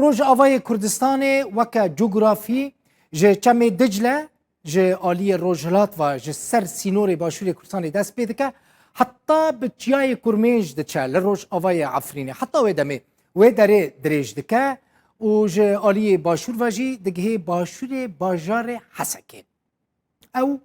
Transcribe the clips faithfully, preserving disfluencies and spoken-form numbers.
Rojavayê Kurdistanê weke cografî ji Çemê Dicle, ji aliyê rojhilat ve ji ser sînorê Başûrê Kurdistanê dest pê dike, heta bi Çiyayê Kurmênc diçe li rojavayê Efrînê. Heta wê demê wê derê dirêj dike û ji aliyê başûr ve jî digihê başûrê bajarê Hesekê. Ew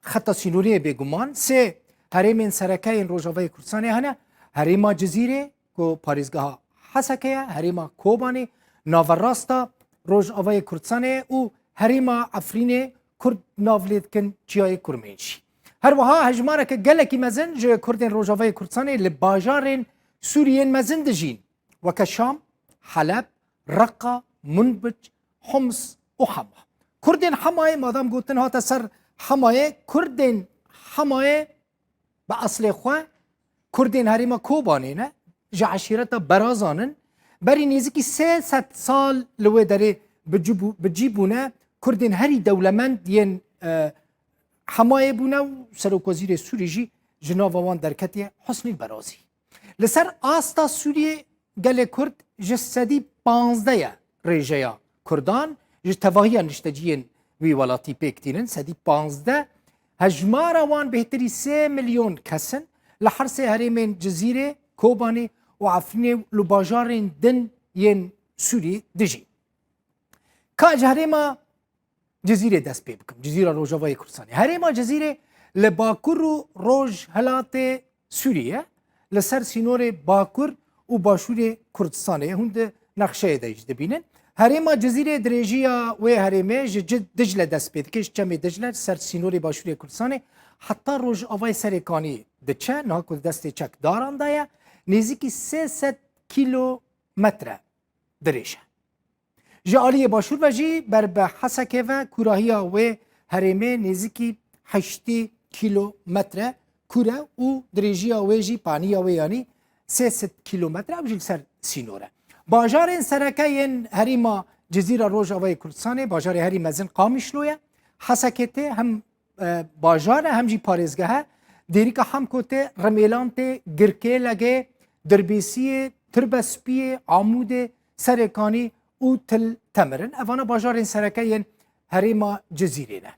xeta sînoriyê bêguman sê herêmên sereke yên Rojavayê Kurdistanê hene, herêma Cizîrê ku parêzgeha Hesekê ye, herêma Kobanê naverasta Rojavayê Kurdistanê ye û herêma Efrînê Kurd nav lê dikin Çiyayê Kurmênc jî. Her wiha hejmareke gelekî mezin ji Kurdên Rojavayê Kurdistanê li bajarên Sûriyên mezin dijîn, weke Şam, Heleb, Reqa, Munbic, Homs û Hema. Kurdên Hemayê, madam gotin hate ser Hemayê, Kurdên Hemayê bi eslê xwe Kurdên herêma Kobanê ne, ji eşîreta Berazan in. Berî nêzîkî sê sed sal li wê derê bi cî bû-, bi cî bûne. Kurdên herî dewlemend yên, e, Hemayê bûne û serokwezîrê Sûrî jî ji nava wan derketiye, Husnî Berazî. Li ser asta Sûriyê gelê Kurd ji sedî panzdeh ye rêjeya Kurdan ji tevahiya nişteciyên wî welatî pêk tînin, sedî panzdeh. Hejmara wan bêhtirî sê milyon kes in. Li her sê herêmên Cizîrê, Kobanê û Efrînê û li bajarên din yên Sûrî dijîn. Ka ji herêma Cizîrê dest pê bikim. Cizîra Rojavayê Kurdistanê. Herêma Cizîrê li bakur û rojhilatê Sûriyê, li ser sînorê bakur û başûrê Kurdistanê. Hûn di nexşeyê de jî dibînin. Herêma Cizîrê dirêjiya wê herêmê ji Ci-, Dicle dest pê dike, ji Çemê Dicle, ser sînorê başûrê Kurdistanê heta rojavayê Serêkanî diçe, niha ku di destê çekdaran de ye, nêzîkî sê sed kîlometre dirêj e. Ji aliyê başûr ve jî ber bi Hesekê ve kûrahiya wê herêmê nêzîkî heştê kîlometre kûr e û dirêjiya wê jî, paniya wê yanî sê sed kîlometre, ew jî li ser sînor e. Bajarên sereke yên herêma Cizîra Rojavayê Kurdistanê, bajarê herî mezin Qamişlo ye. Hesekê tê hem e, bajar e, hem jî parêzgeh e. Dêrîka Hamko tê, Rimêlan tê, Girkê, Legê, Dirbêsiyê, Tirbespiyê, Amûdê, Serêkanî û Til Temir in. Evana bajarên sereke yên herêma Cizîrê ne.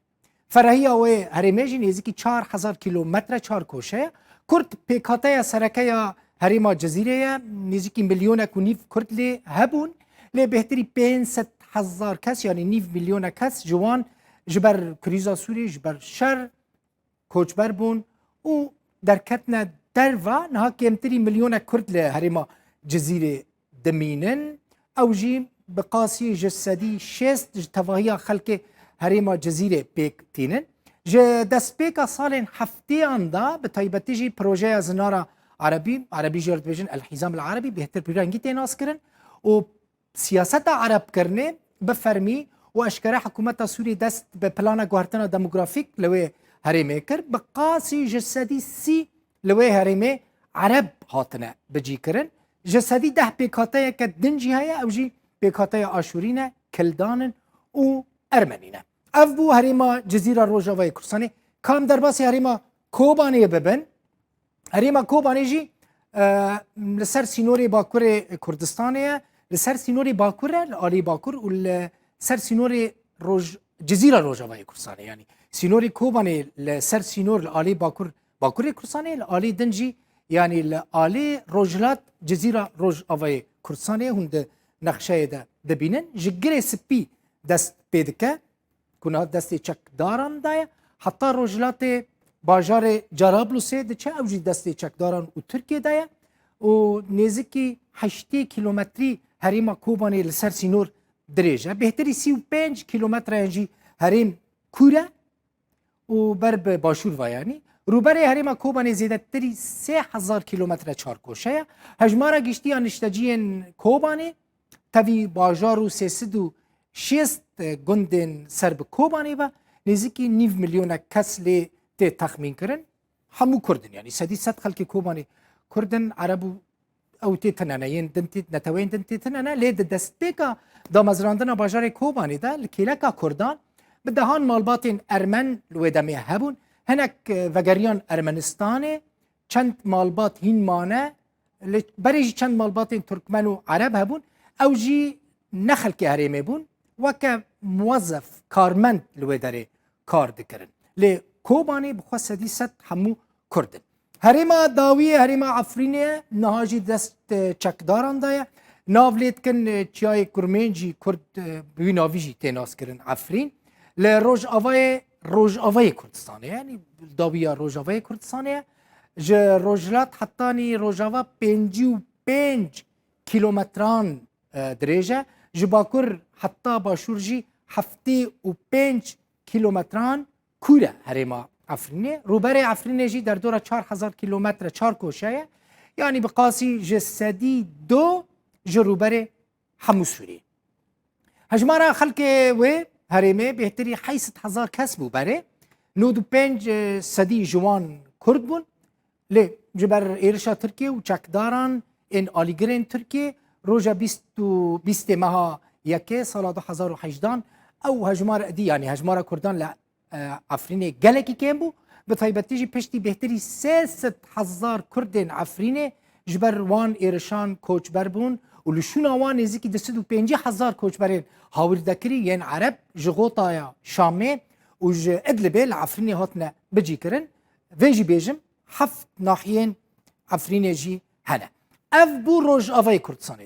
Ferehiya wê herêmê jî nêzîkî çar hezar kîlometre çarkoşe ye. Kurd pêkhateya sereke ya herêma Cizîrê ye. Nêzîkî milyonek û nîv Kurd lê hebûn. Lê bêhtirî pênc sed hezar kes, yanî nîv milyona kes ji wan ji ber krîza Sûriyê, ji ber şer koçber bûn û derketine derve. Niha kêmtirî milyonek Kurd li herêma Cizîrê dimînin. Ew jî bi qasî ji sedî şêst ji tevahiya xelkê herêma Cizîrê pêk tînin. Ji destpêka salên heftêyan de, bi taybetî jî projeya zinara Erebî, Erebî jê re dibêjin El Hîzam El Erebî, bêhtir bi rengî tê naskirin û siyaseta Erebkirinê bi fermî û eşkere hikûmeta Sûriyê dest bi plana guhertina demografîk li wê herêmê kir. Bi qasî ji sedî sî li wê herêmê Ereb hatine bicîkirin. Ji sedî deh pêkhateyeke din jî heye, ew jî pêkhateya Aşûrî ne, Kildan in û Ermenî ne. Ev bû herêma Cizîra Rojavayê Kurdistanê. Ka em derbasî herêma Kobanê bibin, herêma Kobanê jî, e, li ser sînorê bakurê Kurdistanê ye, li ser sînorê bakur e, li alî bakur û li ser sînorê roj-, Cizîra Rojavayê Kurdistanê. Yanî sînorê Kobanê li ser sînor li alî bakur, bakurê Kurdistanê, li alî din jî, yanî li alî rojhilat Cizîra Rojavayê Kurdistanê, hûn di nexşeyê de dibînin. Ji Girê Spî dest pê dike, ku niha destê çekdaran de ye, heta rojhilatê bajarê Cerablusê diçe, ew jî destê çekdaran û Tirkiyê de ye û nêzikî heştê kîlometrî herêma Kobanê li ser sînor dirêj e. Bêhtirî sî û pênc kîlometreyan jî herêm kûr e û ber bi başûr ve yanî. Rûberê herêma Kobanê zêdetirî sê hezar kîlometre çarkoşe ye. Hejmara giştî ya nişteciyên Kobanê tevî bajar û sê sed û şêst gundên ser bi Kobanê ve nêzîkî nîv milyonek kes lê tê texmînkirin. Hemû Kurd in, yanî sedî sed xelkê Kobanê Kurd in, Ereb û ew tê tine ne, yên din tê, neteweyên din tê tine ne, lê di destpêka damezrandina bajarê Kobanê de li kêleka Kurdan bi dehan malbatên Ermen li wê demê hebûn. Hinek, e, vegeriyan Ermenistanê, çend malbat hîn mane, li berê jî çend malbatên Turkmen û Ereb hebûn. Ew jî ne xelkê herêmê bûn, weke muwezef, karmend li wê derê kar dikirin. Lê Kobanê bi xwe sedî sed hemû Kurd in. Herêma dawiyê herêma Efrînê ye, niha jî dest, e, çekdaran de ye. Nav lê dikin, e, Çiyayê Kurmêncî, Kurd, e, bi wî navî jî tê naskirin Efrîn. Li rojavayê, rojavayê Kurdistanê, yanî dawiya rojavayê Kurdistanê ye. Ji rojhilat hetanî rojava pêncî û pênc kîlometran, e, dirêj e. Ji bakur heta başûr jî heftê û pênc kîlometran kûr e herêma Efrînê. Rûberê Efrînê jî derdora çar hezar kîlometre, çar koşe ye. Yanî bi qasî ji sedî du ji rûberê hemû Sûriyê. Hejmara xelkê wê herêmê bêhtirî heyşt sed hezar kes bû berê. Nod û pênc sedî ji wan Kurd bûn. Lê ji ber êrişa Tirkiyê û çekdaran ên alîgirên Tirkiyê roja bîst û bîstê meha yekê sala du hezar û hejdan ew hejmar êdî, yanî hejmara Kurdan li, e, Efrînê gelekî kêm bû. Bi taybetî jî piştî bêhtirî sê sed hezar Kurdên Efrînê ji ber wan êrişan koçber bûn û li şûna wan nêzîkî du sed û pêncî hezar koçberên hawirdekirî yên Ereb ji Xotaya Şamê û ji Idlibê li Efrînê hatine bicîkirin. Vê jî bêjim, heft nahiyên Efrînê jî hene. Ev bû Rojavayê Kurdistanê.